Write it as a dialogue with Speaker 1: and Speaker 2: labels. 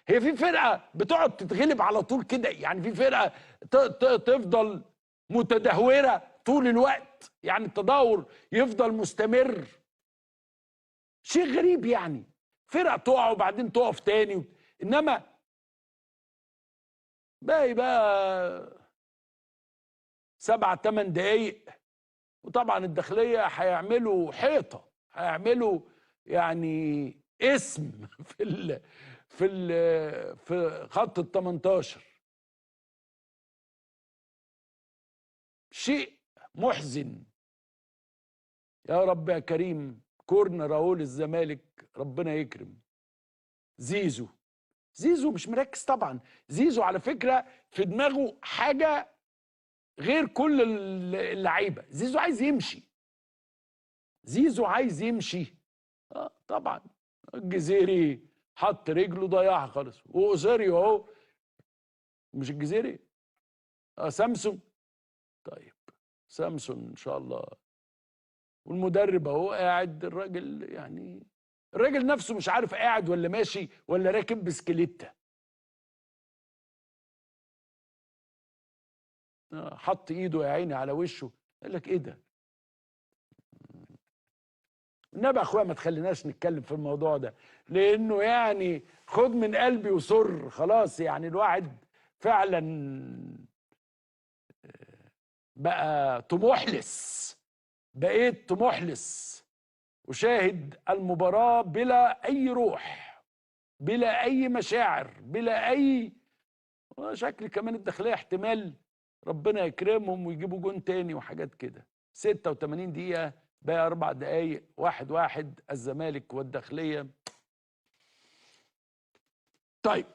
Speaker 1: هي في فرقه بتقعد تتغلب على طول كده؟ يعني في فرقه تفضل متدهوره طول الوقت؟ يعني التدهور يفضل مستمر؟ شيء غريب يعني، فرقه تقع وبعدين تقف تاني، انما باقي بقى 7-8 دقايق، وطبعا الداخلية هيعملوا حيطة، هيعملوا يعني اسم في ال في ال في خط ال 18. شيء محزن. يا رب يا كريم. كورنر اهو للزمالك، ربنا يكرم. زيزو، زيزو مش مركز طبعا. زيزو على فكرة في دماغه حاجة غير كل اللعيبة. زيزو عايز يمشي، زيزو عايز يمشي. طبعا الجزيري حط رجله ضيعها خالص، وأوزاريو اهو، مش الجزيري، سامسون. طيب سامسون ان شاء الله. والمدرب اهو قاعد، الراجل يعني الراجل نفسه مش عارف قاعد ولا ماشي ولا راكب بسكليتة. حط ايده يا عيني على وشه، قال لك ايه ده؟ النبي اخويا ما تخليناش نتكلم في الموضوع ده، لانه يعني خد من قلبي وسر خلاص. يعني الواحد فعلا بقى طموحلس، بقيت طموحلس، وشاهد المباراة بلا أي روح، بلا أي مشاعر، بلا أي شكل. كمان الداخلية احتمال ربنا يكرمهم ويجيبوا جون تاني وحاجات كده. 86 دقيقة، باقي 4 دقايق، 1-1 الزمالك والداخلية. طيب.